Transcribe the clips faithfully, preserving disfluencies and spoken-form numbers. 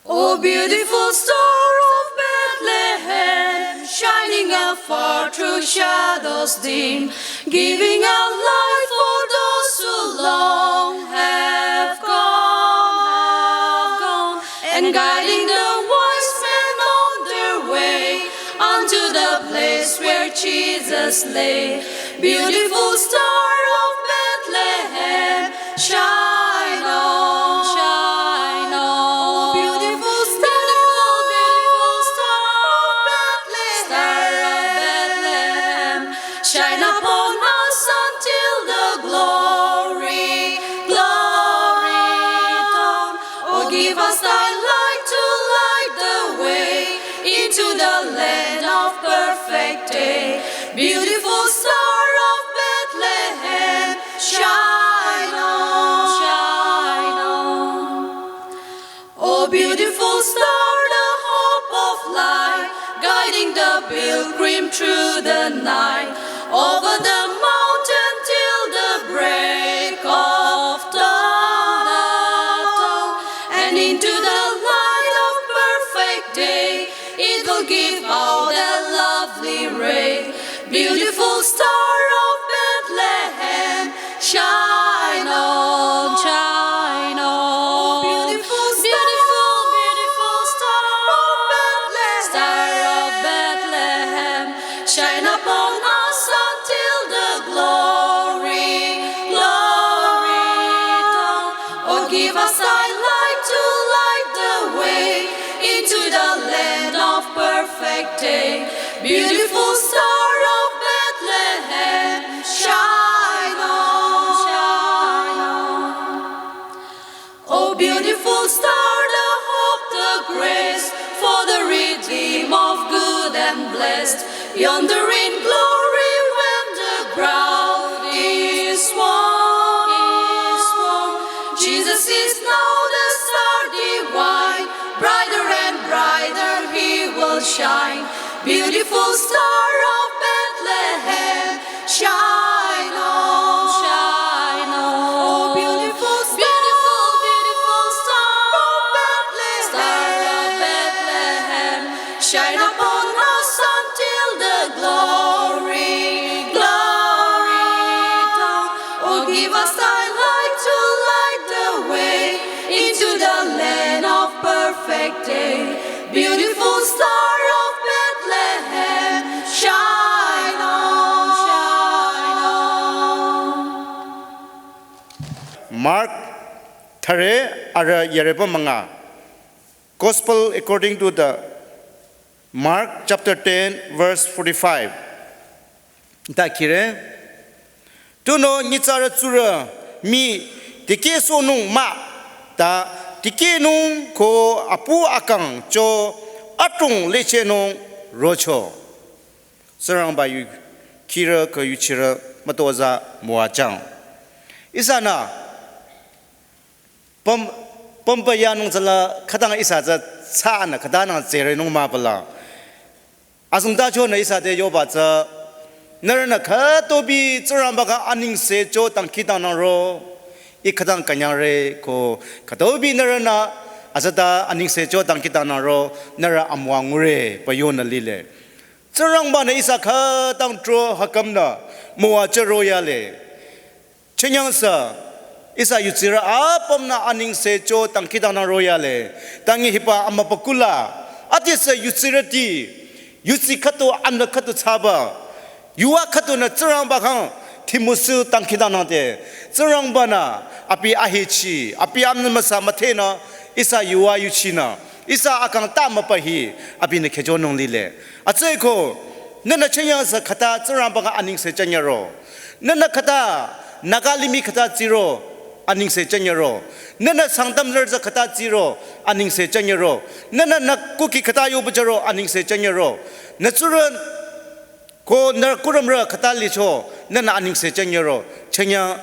O beautiful star of Bethlehem, shining afar through shadows dim, giving out light for those who long have gone, have gone, and guiding the wise men on their way unto the place where Jesus lay. Beautiful star of Bethlehem, shine on, shine on. Beautiful star, beautiful star of Bethlehem, star of Bethlehem, shine upon us until the glory, glory dawn. Oh, give us thy light to light the way into the land of perfect day. Beautiful star of Bethlehem, shine on, shine on. Oh, beautiful star, the hope of light, guiding the pilgrim through the night, over the mountain till the break of dawn, and into the light of perfect day, it will give out a lovely ray. Beautiful star of Bethlehem, shine on, shine on. Beautiful, beautiful star of Bethlehem, star of Bethlehem, shine upon us until the glory, glory dawn. Oh, give us thy light to light the way into the land of perfect day. Beautiful star of Bethlehem, shine on, shine on. Oh, beautiful star, the hope, the grace for the redeemed of good and blessed, yonder in glory when the crowd is one, is one. Jesus is now the star divine, brighter and brighter he will shine. Beautiful star of Bethlehem, shine on, shine on. Oh, beautiful star, beautiful, beautiful star of Bethlehem, star of Bethlehem, shine upon us until the glory, glory dawn. Oh, give us thy light to light the way into the land of perfect day. Beautiful star of Bethlehem, shine on, shine on. Mark thare arü yareba manga. Gospel according to the Mark chapter ten, verse forty-five. Ta khire. Tunüo nyitsarü tsurü mii tikehsohnung mah, ta tikehnung ko apu akang cho adrong lichehnung rocho. Tsingrangba yu khirü ko yuchirü mütozah müwajüng. Ihsanü püm, pümba yanung tsüla khütang ihsa tsü thsanü khütanang tsürenung mah pala. Azengtachonü ihsa te yoba tsü, nührünü khütobi Tsingrangba khyang anengse cho dangkhidangnangro, ih khütang künyangre ko khütobi nührünü azata anengse cho dangkhidangnangro, nührü amüwa ngure pü yonü lile. Tsingrangbanü ihsa khütang tro hükümnü müwajü royale. Chünyangsü, ihsa yutsirü apümnü anengse cho dangkhidangnang royale. Tangi hiba amübükuh la, adesü yutsirüti, yutsi khüdu amna khüdu thsaba, yuva khüdunü Tsingrangba khyang shemüsu dangkhidangnangde, Tsingrangbanü abi ahechi, abi amna müsa müdhenü, ihsa yuva yuchinü, ihsa akang ta mübü hi abinü khehchonung lile. Hütsüeko, nühnü chünyangsü khüta Tsingrangba khyang anengse jünyüro. Nühnü khüta Naga limih khüta tsiro, anengse jünyüro. Nühnü Sangtam lürsü khüta tsiro, anengse jünyüro. Nühnü nü Kuki khüta yobüjüro, anengse jünyüro. Nü tsurü ko nü kurümrü khüta licho, nühnü anengse jünyüro. Chünyang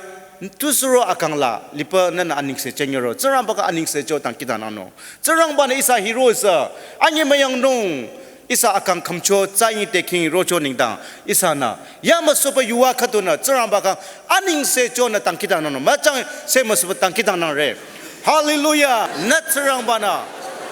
tu suro akang la lipü nühnü anengse jünyüro. Tsingrangba khyang anengse cho dangkhidangnangnung. Tsingrangbanü ihsa hiro ihsa anyemüyangnung. Ihsa akang khümcho tsü ying te khing rocho nengdang ihsanü yamüsopü yuva khüdunü Tsingrangba khyang anengse chonü dangkhidangnangnung. Müchang shemüsopü dangkhidangnangre. Hallelujah. Nü Tsingrangbanü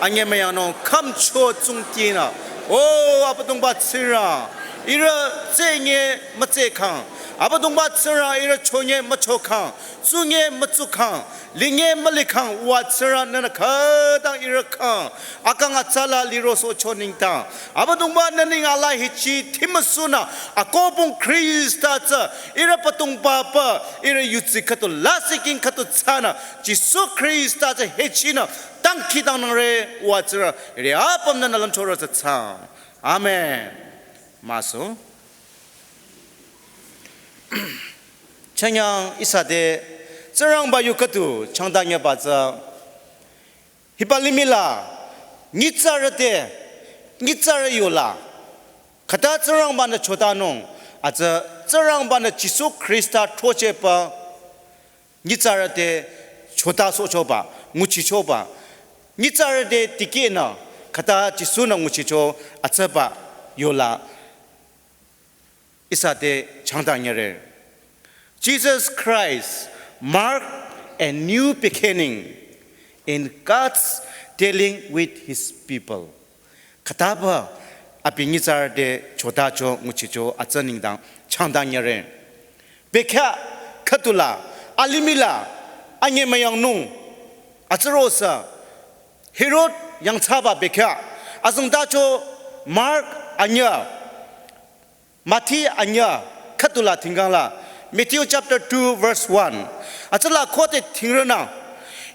Anyemüyangnung khümcho tsungtinü. O Abüdongba Tsingrang, ihrü tsünge mütsükhang. Abüdongba Tsingrang, ihrü chonye müchokhang. Tsunge mütsukhang. Linge mülikhang, wa Tsingrang nünü khütang ihrü khang. Akang atsala lirosohcho nengdang. Abüdongba nü neng ala hichi thimüsunü. Akobong Khrista tsü, ihrü Abüdongba pü, ihrü yutsi khüdu lasih king khüdu thsanü. Jisu Khrista tsü hichinü. Dangkhidangnangre wa Tsingrang, ihrü apüm nünü lümchorü tsü thsang. Amen. Maso. Chanyang ihsa te Tsingrangba yu khüdu changdanyeba tsü. Hiba limih la, nyitsarü te, nyitsarü yola. Khüta Tsingrangba-nü chotanung, atsü Tsingrangba-nü Jisu Khrista throchehba, nyitsarü te chotasohchoba, nguchichoba. Nyitsarü te tikehnü, khüta Jisu-nü nguchicho atsüba yola. Ihsa te changdanyere. Jesus Christ marked a new beginning in God's dealing with his people. Khütaba abi nyitsarü te chotacho nguchicho atsü nengdang changdanyere. Bekhyah khüdula, alimih la, anyemüyangnung, atsürosa, Herod yangthsaba bekhyah, azengtacho Mark anyüh, Mati anyüh, khüdula thingkangla, Matthew chapter two verse one. Atsüla khode thingrünü,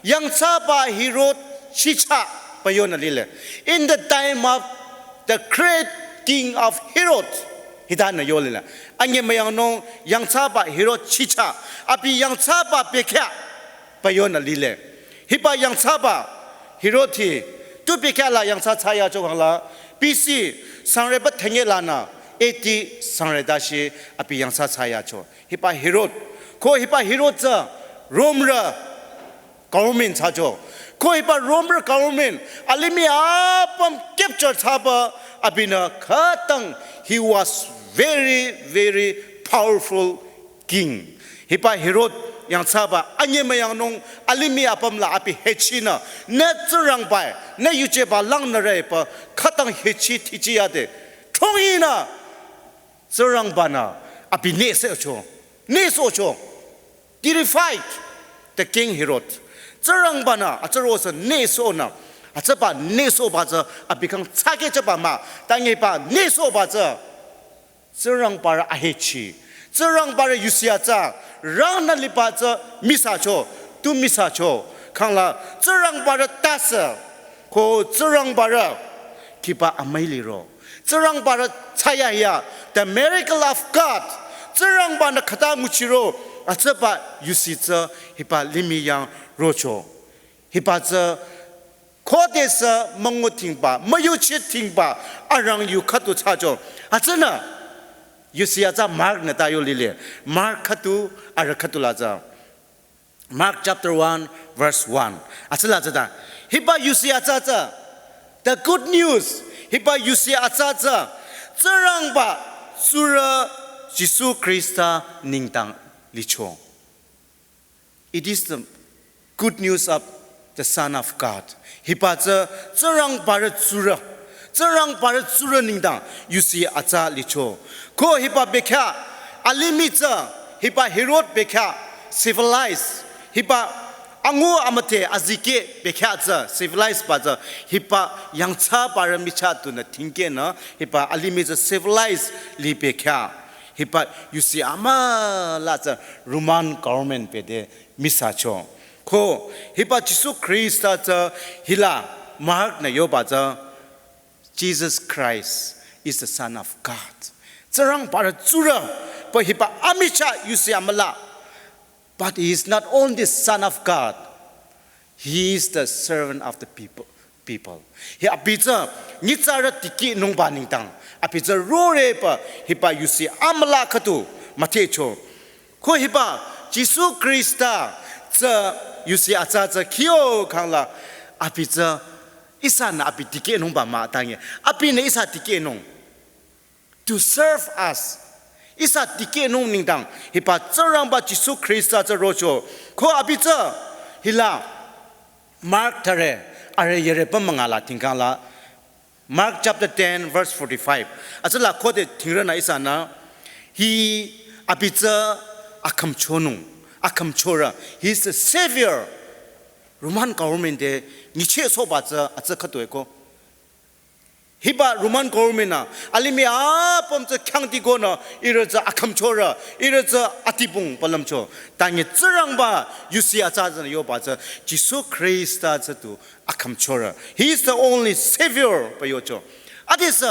yangthsaba Herod chicha pü yonü lile. In the time of the great king of Herod, hitanü yo lile. Anyemüyangnung yangthsaba Herod chicha, abi yangthsaba bekhyah pü yonü lile. Hiba yangthsaba Herod hi, tu bekhyah la yangthsa thsayacho khangla, B C sangreba thünye lanü, A D sangre dashi abi yangthsa thsayacho. Hiba Herod, ko hiba Herod tsü Romerü government thsacho. Ko hiba Romerü government, alimih apüm capture thsaba abinü khütang, he was very, very powerful king. Hiba Herod yangthsaba anyemüyangnung alimih apüm la abi hechinü, nü Tsingrangba-i, nü yujeba langnürü-i pü khütang hechi thichi yade. Chonginü Tsingrangba-nü abi nüsohcho, nüsohcho. Terrified the king Herod. Tsingrangba-nü atsürosa nüsohnü, atsüba nüsohba tsü abi khyang tsakehchaba mah, tangiba nüsohba tsü Tsingrangbarü ahechi, Tsingrangbarü yusi atsa, rangnü liba tsü misacho, tu misacho, khangla Tsingrangbarü tase, ko Tsingrangbarü kiba amüi liro. Tsingrangbarü thsayahiya, the miracle of God, Tsingrangba-nü khüta nguchiro, atsüba yusi tsü hiba limih yang rocho. Hiba tsü khodesü münguthingba, müyuchithingba, arang yu khüdu thsacho. Atsünü, yusi atsa Mark-nü ta yo lile. Mark khüdu, arüh khüdu la tsü. Mark chapter one, verse one. Atsüla tsüta. Hiba yusi atsa tsü. The good news. Hiba yusi atsa tsü. Tsingrangba tsurü Jisu Khrista nengdang licho. It is the good news of the Son of God. Hiba tsü Tsingrangbarü tsurü, Tsingrangbarü tsurü nengdang yusi atsa licho. Ko hiba bekhyah, alimih tsü, hiba Herod bekhyah, civilized, hiba angu amüdhe azikeh bekhyah tsü, civilized ba tsü, hiba yangthsabarü michah tunü thingkehnü, hiba alimih tsü civilized li bekhyah. Hiba yusi amüla tsü Roman government bete misacho. Ko hiba Jisu Khrista tsü hila Mark-nü yoba tsü Jesus Christ is the Son of God. Tsingrangbarü tsurü pü hiba amichah yusi amüla. But he is not only the Son of God. He is the servant of the people, people. Hi abi tsü nyitsarü tikehnungba nengdang, abi tsü rore pü hiba yusi amüla khüdu müdhecho. Ko hiba Jisu Khrista tsü yusi atsa tsü kyo khangla abi tsü ihsanü abi tikehnungba mah tangi. Abinü ihsa tikehnung. To serve us. Ihsa tikehnung nengdang, hiba Tsingrangba Jisu Khrista tsü rocho. Ko abi tsü, hila, Mark thare, Arüh yere pamangala tingkangla Mark chapter ten verse forty-five. Atsüla khode tingrünü ihsanü hi abi tsü akhümchonung, akhümchorü. He is the savior. Roman government te nyichehsohba tsü atsü khütoeko. Hiba Roman government nü alimih apüm tsü khyangdikonü ihrü tsü akhümchorü, ihrü tsü atibung palümcho. Tangi Tsingrangba yusi atsa tsünü yoba tsü Jisu Khrista tsü tu akhümchorü. He is the only savior pü yocho. Adesü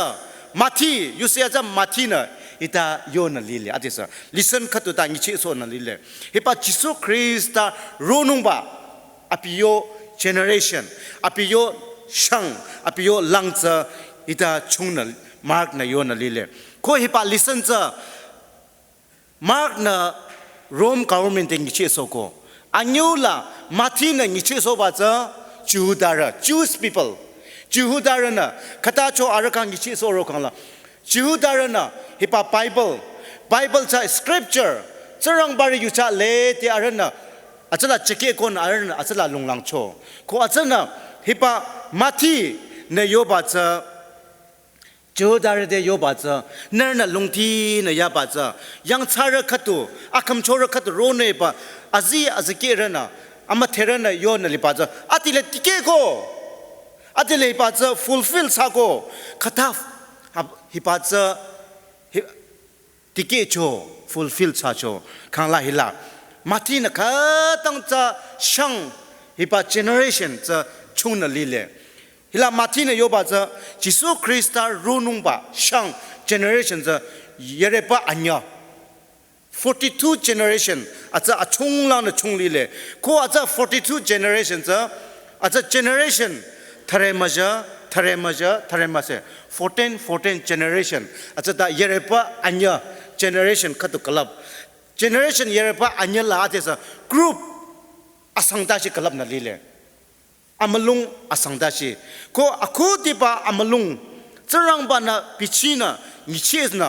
Mathi, yusi atsa Mathi nü hita yonü lile. Adesü lesson khüdu ta nyichehsohnü lile. Hiba Jisu Khrista ronungba abi yo generation, abi yo shang, abi yo lang tsü hita chungnü Mark nü yonü lile. Ko hiba lesson tsü Mark nü Rome government te nyichehsohko. Anyüla Mathi nü nyichehsohba tsü Jihudarü, Jewish people. Jihudarünü khütacho arüh khyang nyichehsohro khangla. Jihudarünü hiba Bible, Bible tsü scripture, Tsingrangbarü yuchale te arühnü atsüla chekehkonü arühnü atsüla lunglangcho. Ko atsünü hiba Mathi nü yoba tsü Jihudarü te yoba tsü, nührünü lungtinü yaba tsü, yangthsarü khüdu, akhümchorü khüdu ronungba, azi azikehrünü, amüdherünü yonü liba tsü, adile tikehko, adile hiba tsü fulfill thsako, khüta, hab-, hiba tsü, hi-, tikehcho, fulfill thsacho, khangla hila. Mathi nü khütang tsü shang hiba generation tsü chungnü lile. Hila Mathi nü yoba tsü Jisu Khrista ronungba shang generation tsü yere pü anyü. Forty-two generation atsü achunglangnü chunglile. Ko atsü forty-two generation tsü atsü generation thüre müjü, thüre müjü, thüre müse. Fourteen, fourteen generation. Atsü ta yere pü anyü generation khüdu külüp. Generation yere pü anyü la adesü group asang tashi külüpnü lile. Amülung asang tashi. Ko akhudiba amülung Tsingrangbanü bichinü nyichehnü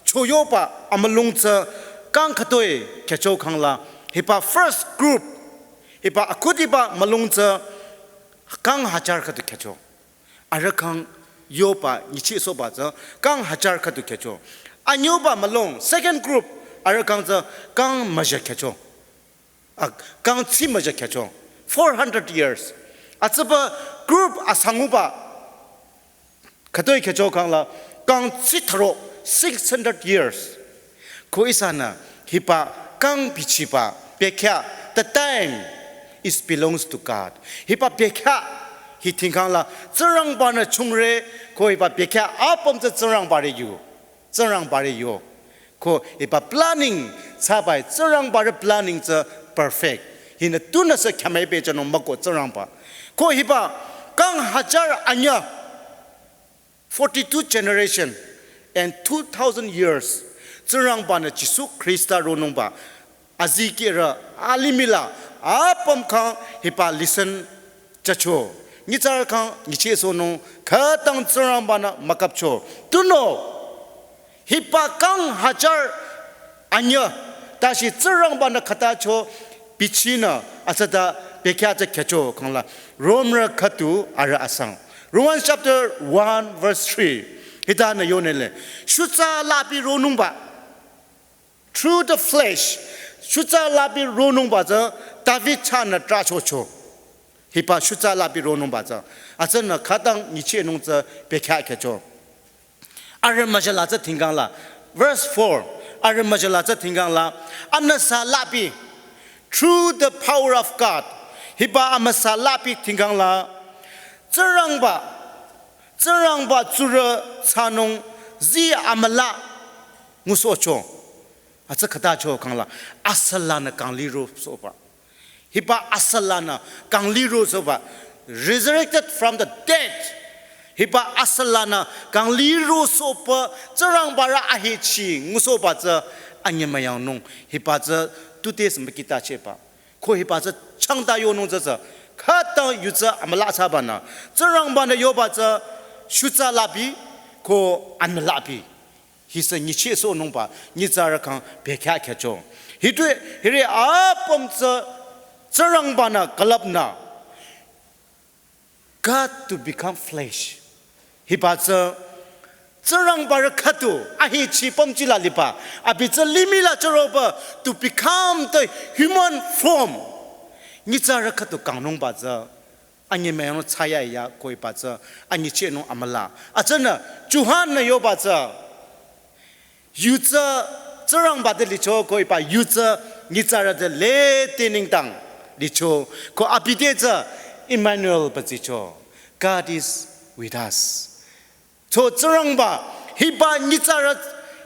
choyoba amülung tsü kang khütoi khyücho khangla. Hiba first group. Hiba akhudiba mülung tsü kang hajar khüdu khyücho. Arüh khyang yoba nyichehsohba tsü kang hajar khüdu khyücho. Anyüba mülung second group arüh khyang tsü kang müjü khyücho. A, kang tsi müjü khyücho. Four hundred years. Atsüba group asanguba khütoi khyücho khangla kang tsi thüro six hundred years. Ko ihsanü hiba kang bichiba bekhyah the time is belongs to God. Hiba bekhyah hi tingkangla Tsingrangbanü chungre ko hiba bekhyah apüm tsü Tsingrangbarü yu. Tsingrangbarü yo. Ko hiba planning thsabai Tsingrangbarü planning tsü perfect. Hinü tunüsü khyamai pehjünung müko Tsingrangba. Ko hiba kang hajar anyü forty-two generation and two thousand years Tsingrangbanü Jisu Khrista ronungba azikehrü alimih la apüm khyang hiba lesson jücho. Nyitsarü khyang nyichehsohnung khütang Tsingrangbanü mükapcho. Tunüo hiba kang hajar anyü tashi Tsingrangbanü khütacho bichinü atsüta bekhyah tsü khyücho khangla Romrü khüdu arüh asang. Romans chapter one verse three. Hitanü yonile. Shutsa labi ronungba. Through the flesh. Shutsa labi ronungba tsü David chahnü trahchocho. Hiba shutsa labi ronungba tsü. Atsünü khütang nyichehnung tsü bekhyah khyücho. Arüh müjüla tsü tingkangla. Verse four. Arüh müjüla tsü tingkangla. Amüsa labi. Through the power of God. Hiba amüsa labi tingkangla. Tsingrangba. Tsingrangba tsurü thsanung zi amüla ngusohcho. Atsü khütacho khangla. Asalanü kanglirosohba. Hiba asalanü kanglirosohba, resurrected from the dead. Hiba asalanü kanglirosohba Tsingrangbarü ahechi ngusohba tsü anyemüyangnung. Hiba tsü tute sü mükitachehba. Ko hiba tsü changta yonung tsü tsü khütang yu tsü amüla thsabanü Tsingrangbanü yoba tsü shutsa labi ko amüla labi. Hisü nyichehsohnungba nyitsarü khyang bekhyah khyücho. Hitoi hiri apüm tsü Tsingrangbanü külüpnü. God to become flesh. Hiba tsü, Tsingrangba rü khüdu, ahechi pümji la liba, abi tsü limih la chüroba, to become the human form. Nyitsarü khüdu kangnungba tsü, anyemüyangnung thsayahiya ko hiba tsü, anyichehnung amüla. Hütsünü, Johan-nü yoba tsü, yu tsü, Tsingrangba te licho ko hiba yu tsü, nyitsarü te lede nengdang licho, ko abi te tsü, Emmanuel pü tsicho. God is with us. Cho Tsingrangba, hiba nyitsarü,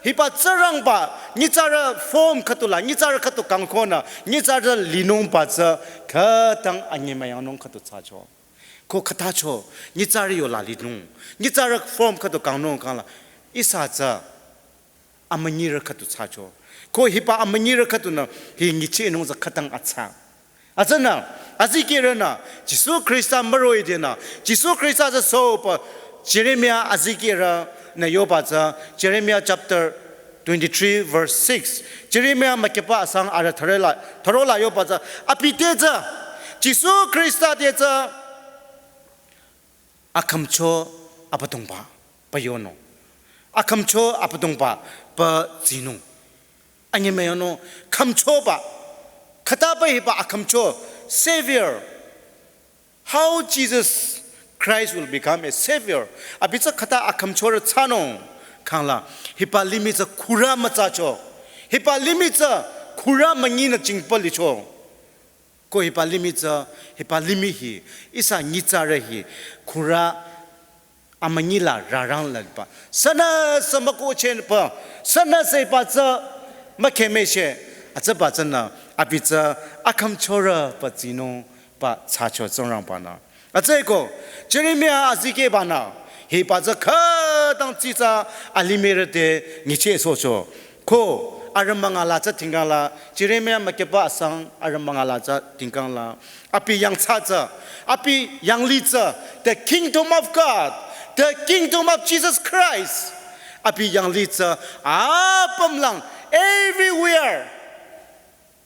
hiba Tsingrangba, nyitsarü form khüdu la, nyitsarü khüdu kangkonü, nyitsarü linungba tsü, khütang anyemüyangnung khüdu thsacho. Ko khütacho, nyitsarü yola linung, nyitsarü form khüdu kangnung kangla, ihsa tsü, amünyirü khüdu thsacho. Ko hiba amünyirü khüdunü, hi nyichehnung tsü khütang atsa. Hütsünü, azikehrünü, Jisu Khrista müro idenü, Jisu Khrista tsü soba, Jeremiah azikehrünü yoba tsü, Jeremiah chapter twenty-three verse six. Jeremiah mükyüba asang arü thüre la, thüro la yoba tsü, abi te tsü, Jisu Khrista te tsü, akhümcho Abüdongba, pü yonung. Akhümcho Abüdongba, pü tsinung. Anyemüyangnung, khümchoba. Khütaba hiba akhümcho, Savior. How Jesus Christ will become a Savior. Abi tsü khüta akhümchorü thsanung. Kangla, hiba limih tsü khürü mütsacho. Hiba limih tsü khürü münyinü jingpü licho. Ko hiba limih tsü, hiba limih hi, ihsa nyitsarü hi, khürü amünyi la rarang la liba. Sünüsü mükohchehnü pü, sünüsü hiba tsü mükhemüshe, hütsüba tsünü, abi tsü akhümchorü pü tsinung pü thsacho Tsingrangbanü. Hütsüeko, Jeremiah azikehbanü, hiba tsü khütang tsitsa alimihrü te nyichehsohcho. Ko, arüh münga la tsü tingkang la, Jeremiah mükyüba asang arüh münga la tsü tingkang la. Abi yangthsa tsü, abi yanglih tsü, the kingdom of God, the kingdom of Jesus Christ. Abi yanglih tsü, apümlang, everywhere.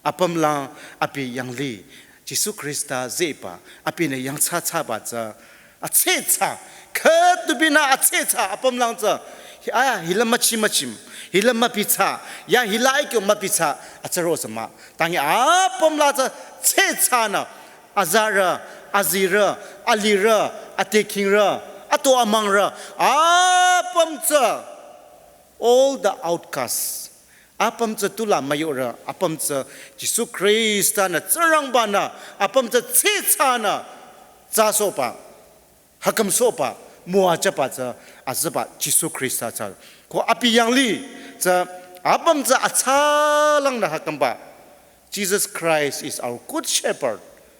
Apümlang abi yanglih, Jisu Khrista zehba, abinü yangthsa thsaba tsü, atsehthsa, khütubinü atsehthsa, apümlang tsü, hi-, aya, hila müchi müchim, hila müpithsa, ya hila aikyo müpithsa, atsüro sü mah. Tangi apümlang tsü, tsehthsanü, azarü, azirü, alirü, atekingrü, ato amangrü, apüm tsü, all the outcasts. Apüm tsü tula müyorü, apüm tsü Jisu Khrista-nü Tsingrangba-nü, apüm tsü tsehthsanü, thsasohba, hükümsohba, müwajüba tsü, azüba Jisu Khrista tsü. Ko abi yanglih tsü, apüm tsü atsalangnü hükümba. Jesus Christ is our good shepherd.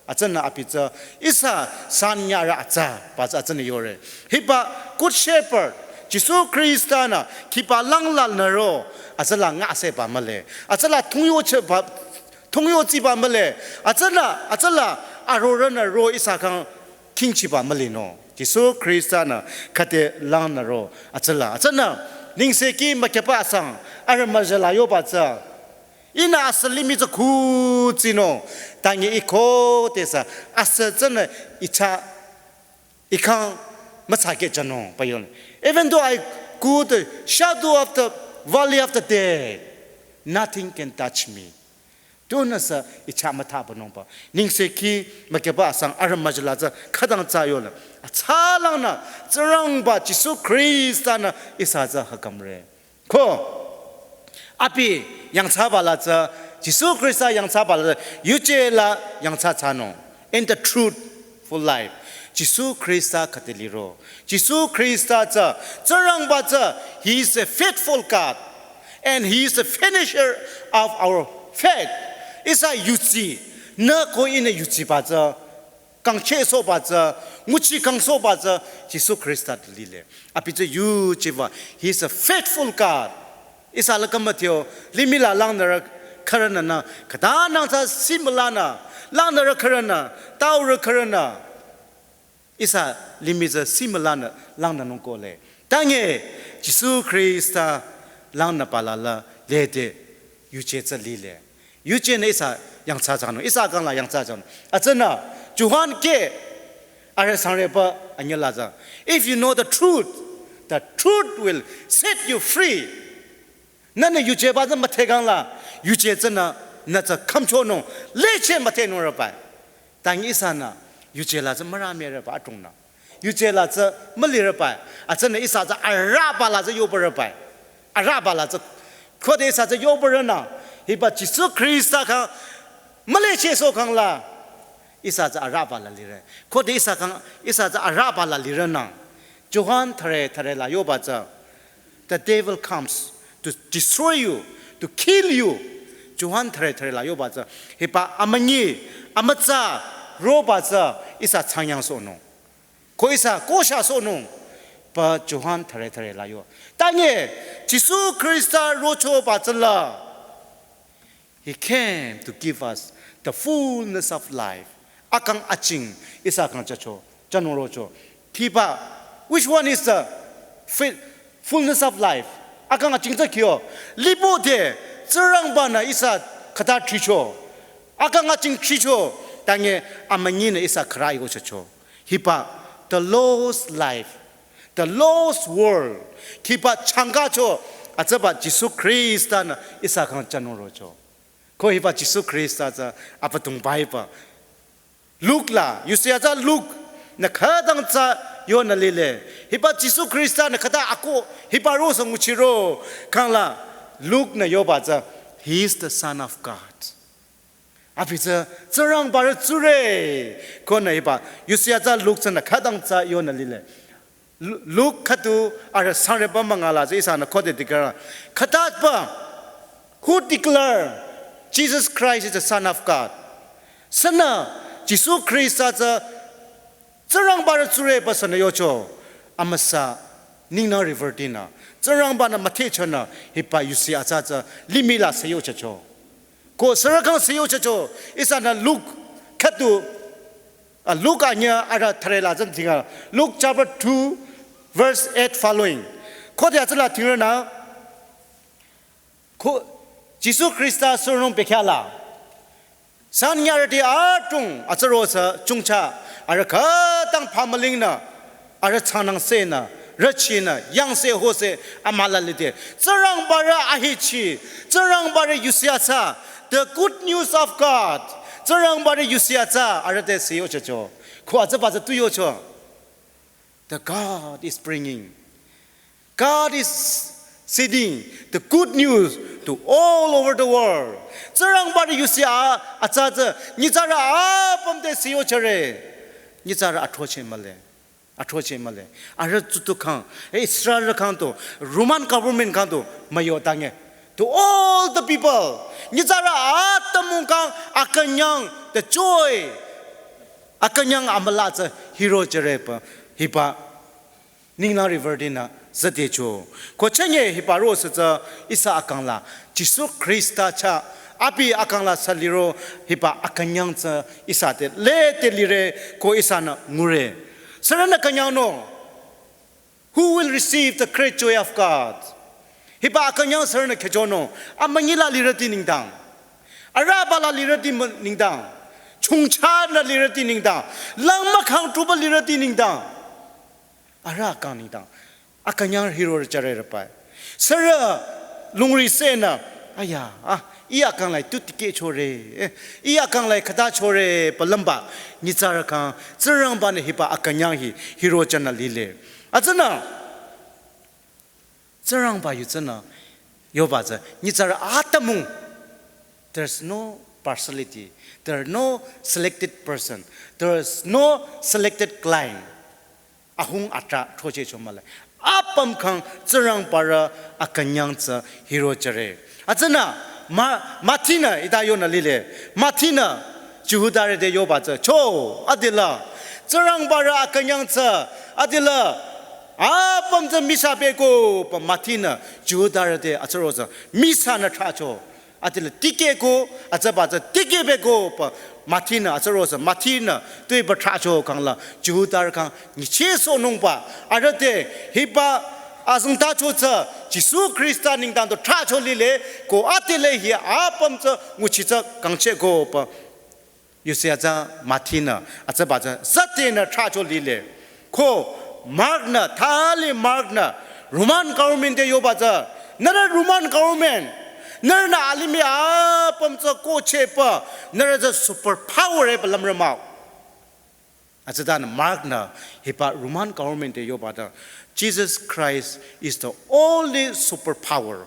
Hütsünü abi tsü ihsa sanyarü atsa, ba tsü hütsünü yore. Hiba good shepherd, Jisu Khrista-nü khiba langla nüro, hütsüla ngaseba mühle. Hütsüla tungyocheba, tungyochiba mühle. Hütsüla, hütsüla arorünü ro ihsa khyang khingchiba mühle no. Jisu Khrista-nü khüte lang nüro, hütsüla. Hütsünü, nengsekhi mükyüba asang, arüh müjala yoba tsü. Ihnü asü limih tsü khutsinung, tangi ih khodesü asü tsünü ih chah, ih khyang mütsakehjünung pü yonung. Even though I go the shadow of the valley of the death, nothing can touch me. Tunüsü ih chah müthapünung pü. Nengsekhi mükyüba asang arüh müjala tsü khütang tsü yole. Atsalangnü Tsingrangba Jisu Khrista-nü ihsa tsü hükümre. Ko, abi yangthsaba la tsü, Jisu Khrista yangthsaba la tsü, yuje la yangthsa thsanung. In the truthful life. Jisu Khrista khüte liro. Jisu Khrista tsü, Tsingrangba tsü, He is a faithful God. And He is the finisher of our faith. Ihsa yuchi, nü ko ihnü yuchiba tsü, kangchehsohba tsü, nguchi kangsohba tsü, Jisu Khrista te lile. Abi tsü yuchiba, He is a faithful God. Ihsa la kümüteo, limih la langnürü khürünü nü, khütanang tsü simülanü, langnürü khürünü, taurü khürünü. Ihsa limih tsü simülanü, langnünung kohle. Tangi, Jisu Khrista langnüba la la, lede, yuje tsü lile. Yujenü ihsa yangthsa thsanung, ihsa khyang la yangthsa thsanung. Hütsünü, Johan keh, arüh sangreba, Anyüla tsü, if you know the truth, the truth will set you free. Nünü yujeba tsü müdhekhang la, yuje tsünü nü tsü khümchonung, lecheh müdhenung rübai. Tangi ihsanü yuje la tsü mürümürüba adrongnü, yuje la tsü mülirübai. Hütsünü ihsa tsü arüba la tsü yobarübai. Arüba la tsü, khode ihsa tsü yobarünü, hiba Jisu Khrista khyang mülichehsohkhang la, ihsa tsü arüba la lire. Khode ihsa khyang, ihsa tsü arüba la lirünang. Johan thüre thüre la yoba tsü, the devil comes to destroy you, to kill you. Johan thüre thüre la yoba tsü, hiba amünyi, amütsa roba tsü ihsa changyangsohnung, ko ihsa koshasohnung, pü Johan thüre thüre la yo. Tangi Jisu Khrista rochoba tsüla, He came to give us the fullness of life. Akang aching ihsa khyang jücho, jünung rocho. Khiba, which one is the fi-, fullness of life? Akang aching tsü kyo. Lipo te, Tsingrangba-nü ihsa khüta thricho. Akang aching thricho, tangi amünyinü ihsa khürü iko jücho. Hiba, the lost life, the lost world. Khiba changkacho, hütsüba Jisu Khrista-nü ihsa khyang jünung rocho. Ko hiba Jisu Khrista tsü Abüdongba hiba. Luke la, yusi atsa Luke-nü khütang tsü yonü lile. Hiba Jisu Khrista-nü khüta ako, hiba rosü nguchiro, khangla Luke-nü yoba tsü, He is the Son of God. Abi tsü, Tsingrangba rü tsure. Konü hiba, yusi atsa Luke tsünü khütang tsü yonü lile. Lu-, Luke khüdu arüh sangreba münga la tsü ihsanü khode dikehre. Khütaba, who declare Jesus Christ is the Son of God? Sünü, Jisu Khrista tsü Tsingrangba rü tsureba sünü yocho, amüsa, ningnü river dinü, Tsingrangba-nü müthehchonü, hiba yusi atsa tsü, limih la sü yochocho. Ko sürü khyang sü yochocho, ihsanü Luke khüdu, a, Luke anyüh arüh thüre la tsü tinga, Luke chapter two, verse eight following. Khode atsüla tingrünü, ko, Jisu Khrista sürünung bekhyah la. San nyarüti adrong atsüro sü chungcha arüh khütang phamülingnü, arüh changnang senü, rüchinü, yangse hose amüla lide. Tsingrangba rü ahechi, Tsingrangba rü yusi atsa, the good news of God. Tsingrangba rü yusi atsa, arüh te sü yochocho. Ko atsüba tsü tu yocho. The God is bringing. God is sending the good news to all over the world. Tsingrangba rü yusi a, atsa tsü, nyitsarü apüm te sü yochore. Nyitsarü athrocheh mühle. Athrocheh mühle. Arüh tsutu khyang, eh, Israel khyang to, Roman government khyang to, müyo tangi. To all the people, nyitsarü atümung khyang akünyang, the joy, akünyang amüla tsü hiro jüre pü, hiba, ningnü river dinü züdecho. Ko chünye hiba rosü tsü ihsa akang la, Jisu Khrista chah, abi akang la sü liro, hiba akünyang tsü ihsa te, lede lire, ko ihsanü ngure. Sürünü künyangnung, who will receive the great joy of God? Hiba akünyang sürünü khehchonung, amünyi la lirüti nengdang, arüba la lirüti mü-, nengdang, chungcha nü lirüti nengdang, lang mükang tuba lirüti nengdang, arüh kang nengdang, akünyang hiro jüre rübai. Sürü lungri senü, aya, ah, ih akang lai tu tikehchore, eh, ih akang lai khütachore pü lümba, nyitsarü khyang, Tsingrangba-nü hiba akünyang hi, hiro jünü lile. Hütsünü, Tsingrangba yu tsünü, yoba tsü, nyitsarü atümung. There's no partiality. There are no selected person. There is no selected clan. Ahung atrah throchehcho mühle. Apüm khyang Tsingrangba rü akünyang tsü hiro jüre. Hütsünü, Ma-, Matthew-nü hita yonü lile. Matthew-nü Jihudarü te yoba tsü, cho, adila, Tsingrangba rü akünyang tsü, adila, apüm tsü misa beko, pü Matthew-nü Jihudarü te atsüro tsü, misanü thrahcho. Adila tikehko, atsüba tsü tikeh beko, pü Matthew-nü atsüro tsü, Matthew-nü tuiba thrahcho khangla, Jihudarü khyang nyichehsohnungba, arüh te hiba azengtacho tsü, Jisu Khrista nengdang to thrahcho lile, ko adile hi apüm tsü nguchi tsü kangchehko pü. Yusi atsa Matthew-nü, atsüba tsü, züdenü thrahcho lile. Ko Mark-nü, thali Mark-nü, Roman government te yoba tsü, nührü Roman government, nührünü alimih apüm tsü kohchehpü, nührü tsü superpower epü lümrü mah-o. Hütsütanü Mark-nü hiba Roman government te yoba tsü, Jesus Christ is the only superpower.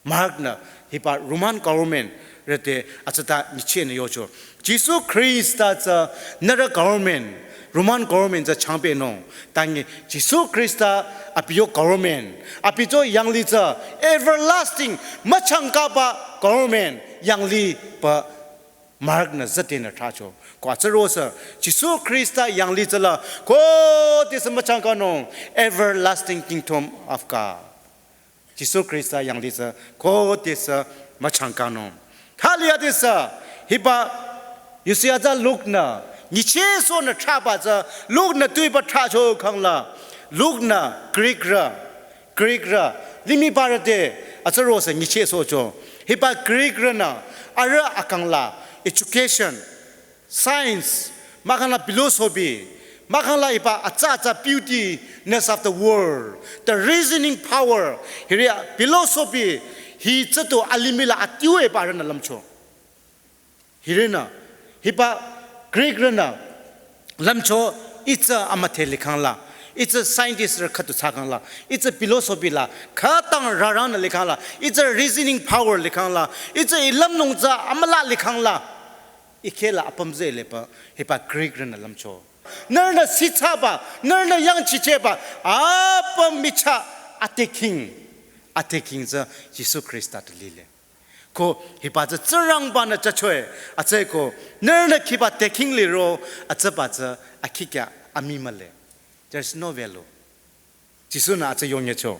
Mark-nü hiba Roman government rü te hütsüta nyichehnü yocho. Jisu Khrista tsü nührü government, Roman government tsü changpehnung. Tangi Jisu Khrista abi yo government, abi yo yanglih tsü everlasting, müchangkaba government, yanglih pü Mark-nü züdenü thracho. Ko hütsürosü Jisu Khrista yanglih tsüla, khodesü müchangkanung, everlasting kingdom of God. Jisu Khrista yanglih tsü khodesü müchangkanung. Thali adesü hiba yusi atsa Luk-nü nyichehsohnü thraba tsü, Luk-nü tuiba thracho khangla, Luk-nü Greekrü, Greekrü, limihbarü te hütsürosü nyichehsohcho. Hiba Greekrünü arüh akangla education, science, mahkhangla philosophy, mahkhangla hiba atsa atsa beautiness of the world, the reasoning power, hiri philosophy, hi tsütu alimihla adiu epü arühnü lümcho. Hirinü, hiba Greekrünü lümcho, itsü amüdhe likhangla, itsü scientistrü khüdu thsakhangla, itsü philosophy la khütang rürangnü likhangla, itsü reasoning power likhangla, itsü ilümnung tsü amüla likhangla, ikhehla apüm tsü ilepü, hiba Greekrünü lümcho. Nührünü sithsaba, nührünü yangchichehba, apüm michah, ade king, ade king tsü Jisu Khrista tu lile. Ko hiba tsü Tsingrangba-nü jüchoe, hütsüeko nührünü khiba ade king liro, hütsüba tsü akhi kya amii mühle. There's no value. Jisu-nü hütsü yongyecho.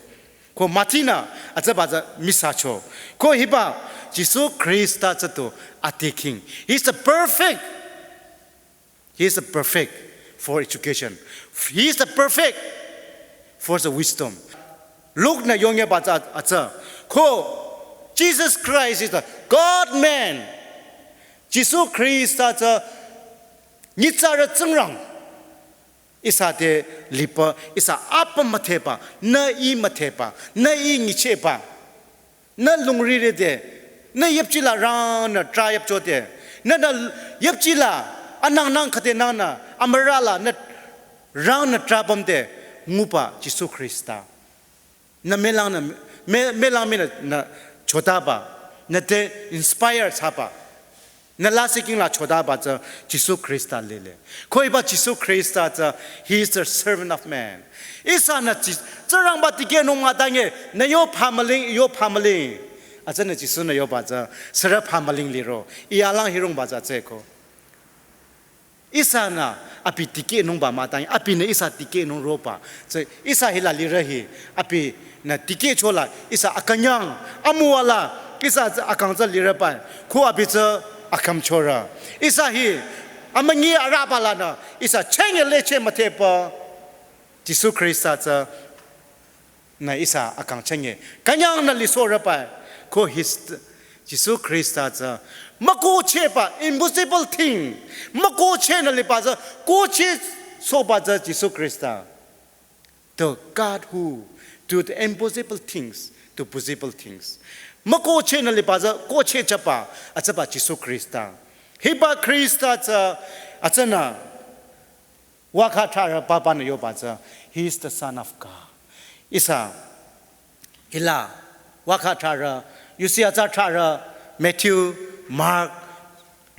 Ko Mati-nü hütsüba tsü misacho. Ko hiba Jisu Khrista tsü tu ade king. He is the perfect. He is the perfect for education. He is the perfect for the wisdom. Luk-nü yongyeba tsü hütsü. Ko Jesus Christ is the God man. Jisu Khrista tsü nyitsarü Tsingrang. Ihsa te lipü, ihsa apüm müdheba, nü ih müdheba, nü ih nyichehba, nü lungri rede, nü yüpjila rangnü trah yüpchote, nü nü yüpjila anang nang khüde nangnü amürala nü rangnü trah pümde nguba Jisu Khrista. Nü mülangnü, mü-, mülang mii nü, nü chotaba, nü te inspire thsaba, nü lasih kingla chotaba tsü Jisu Khrista lile. Ko hiba Jisu Khrista tsü, he is the servant of man. Ihsanü Ji-, Tsingrangba dikehnung mütange, nü yo phamüling, yo phamüling. Hütsünü Jisu-nü yoba tsü, sürü phamüling liro, ih alang hirungba tsü hütsüeko. Ihsanü abi dikehnungba mütange, abinü ihsa dikehnung roba. Tsü ihsa hila lirü hi, abinü dikehchola ihsa akünyang, amüwala ihsa tsü akang tsü lirüba, ko abi tsü akümchorü. Ihsa hi, amünyi arübalanü, ihsa chenge lecheh müdhepü, Jisu Khrista tsü nü ihsa akang chenge künyangnü lisohrüba, ko his, Jisu Khrista tsü mükohchehba, impossible thing, mükohchehnü liba tsü kohchehsohba tsü Jisu Khrista. The God who do the impossible things to possible things. Mükohchehnü liba tsü kohchehchaba, hütsüba Jisu Khrista. Hiba Khrista tsü, hütsünü, vakha thrarü papanü yoba tsü, he is the Son of God. Ihsa, hila, vakha thrarü, yusi atsa thrarü, Matthew, Mark,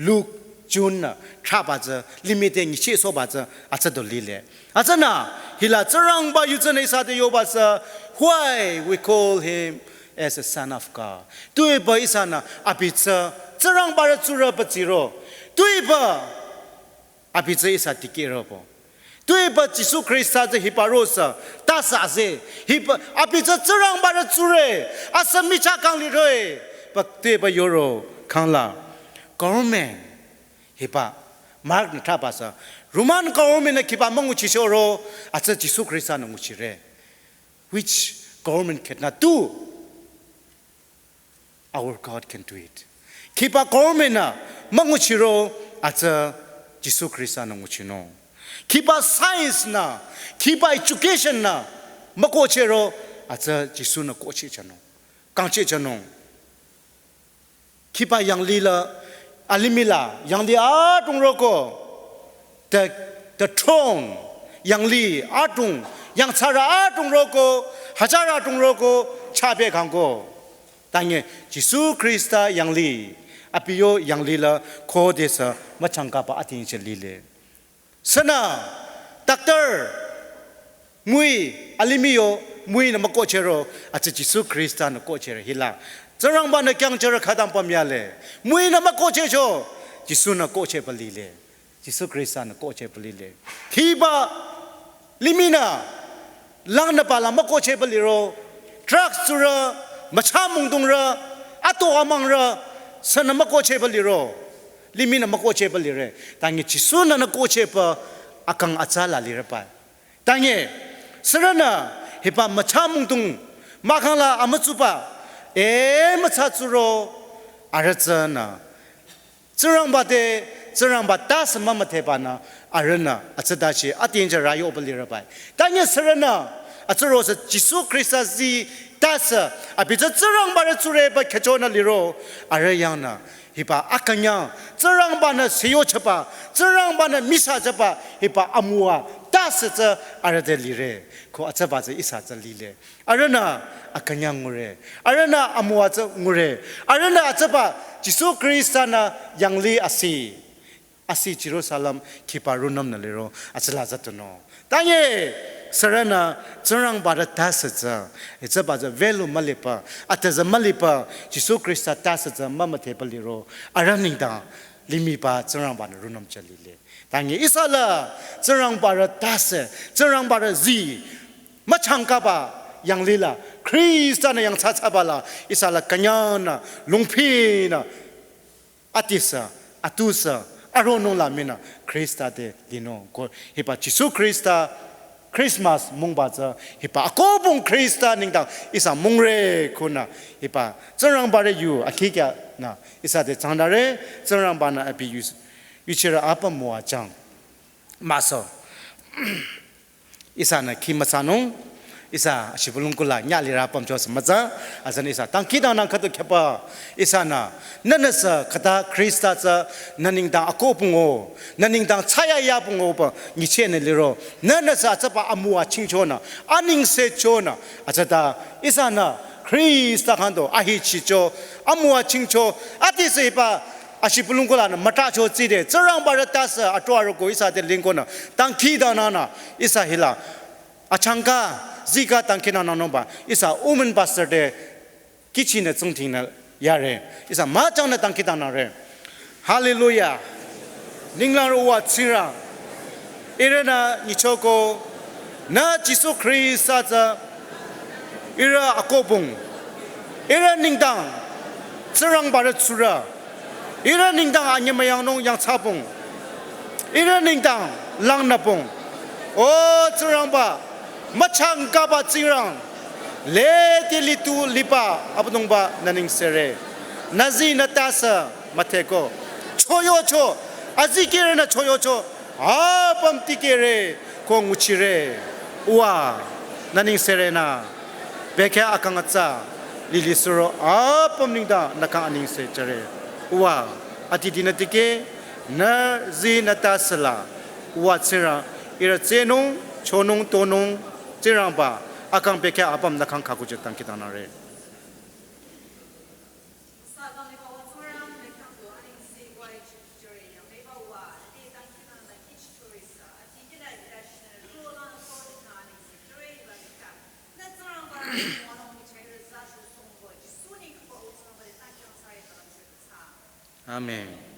Luke, John-nü thraba tsü, limih te nyichehsohba tsü, hütsü du lile. Hütsünü, hila Tsingrangba yu tsünü ihsa te yoba tsü, why we call him as a Son of God. Tuepü ihsanü, abi tsü, Tsingrangba rü tsurü pü tsiro. Tuepü, abi tsü ihsa dikehrobo. Tuepü Jisu Khrista tsü hiba rosü, tasa ase, hiba, abi tsü Tsingrangba rü tsure, asü michah kang liroe, pü tuepü yoro khangla. Government, hiba, Mark-nü thraba sü, Roman government-nü khiba münguchichoro, hütsü Jisu Khrista-nü nguchire. Which government cannot do. Our God can do it. Khiba government-nü münguchiro hütsü Jisu Khrista-nü nguchinung. Khiba science nü, khiba education nü, mükohchehro, atsü Jisu-nü kohchehchehnung, kangchehchehnung. Khiba yanglih la, alimih la, yanglih adrong roko, the, the throne, yanglih adrong, yangthsarü adrong roko, hajar adrong roko, chapeh kangko. Tange Jisu Khrista yanglih, abi yo yanglih la, khodesü müchangkaba ating che lile. Sünü, doctor, müi, alimih yo, müinü mükohchehro, atsü Jisu Khrista-nü kohchehre hila. Tsingrangba-nü kyangcherü khütang pümyale. Müinü mükohchehcho, Jisu-nü kohchehba lile. Jisu Khrista-nü kohchehba lile. Khiba, limihnü, langnüba la mükohchehba liro, drugs tsurü, mücha mungdungrü, ato amangrü, sünü mükohchehba liro, limihnü mükohchehba lire. Tange Jisu-nü nü kohchehba akang atsa la lireba. Tange, sürünü, hiba mücha mungdung, mahkhang la amütsuba, e mücha tsuro, arüh tsünü. Tsingrangba te, Tsingrangba tase mümüdhebanü, arühnü, atsütachi, ating che rayoba lireba. Tange sürünü, atsürosü Jisu Khrista zi tase, abi tsü Tsingrangba rü tsureba khyüchonü liro, arüh yangnü, hiba akünyang, Tsingrangba-nü seyochaba, Tsingrangba-nü misachaba, hiba amüwa, tase tsü arüh te lire, ko atsüba tsü ihsa tsü lile. Arühnü akünyang ngure. Arühnü amüwa tsü ngure. Arühnü atsüba Jisu Khrista-nü yanglih asi. Asi Jerusalem khiba rungnüm nü liro atsüla tsü tunüo. Tange sürünü Tsingrangba rü tase tsü, hütsüba tsü value müliba, ate tsü müliba, Jisu Khrista tase tsü mümüdheba liro, arüh nengdang limihba Tsingrangba-nü rungnüm che lile. Tange ihsa la Tsingrangba rü tase, Tsingrangba rü zi, müchangkaba yanglih la, Khrista-nü yangthsathsaba la, ihsa la künyangnü, lungphinü, atisü, atusü, aronung la minü, Khrista te linung. Ko hiba Jisu Khrista, Christmas mungba tsü, hiba akohbong Khrista nengdang, ihsa mungre konü, hiba, Tsingrangba rü yu, akikyanü, ihsa te tsangdare, Tsingrangba-nü abi yu, yuchirü apüm müwajüng. Müso. Ihsanü khi mütsanung, ihsa shibülung kula nyalirü apüm chosü mütsa, atsünü ihsa dangkhidangnang khüdu khyüba, ihsanü, nühnüsü khüta Khrista tsü, nü nengdang akohbong o, nü nengdang thsayahiya bong o pü, nyichehnü liro, nühnüsü atsüba amüwa chingchonü, anengse chonü, atsüta, ihsanü, Khrista khyang do, ahechicho, amüwa chingcho, atisü hiba, ashibülung kulanü mütacho tside, Tsingrangba rü tase, ato aroko ihsa te lingkonü, dangkhidangnangnü, ihsa hila, achangka, zika dangkhidangnangnungba, ihsa women pastor te, kihchinü tsingdhingnü yare, ihsa müchangnü dangkhidangnangre. Hallelujah. Ninglang rü uwa Tsingrang. Ihrünü nyichoko, nü Jisu Khrista tsü, ihrü akohbong. Ihrü nengdang, Tsingrangba rü tsurü. Ihrü nengdang anyemüyangnung yangthsabong. Ihrü nengdang langnübong. O Tsingrangba, müchangkaba Tsingrang. Lede litu liba Abüdongba nü nengsere. Nü zi nü tase müdheko. Choyohcho, azikehrünü choyohcho. Apüm tikehre, ko nguchire. Uwa, nü nengserenü. Bekhyah akang atsa, lili suro apüm nengdang nü khyang anengse jüre. Uwa, adidinü tikeh, nü zi nü tase la. Uwa Tsingrang, ihrü tsehnung, chonung, tonung, Tsingrangba, akang bekhyah apüm nü khyang khüku jü dangkhidangnangre. Amen.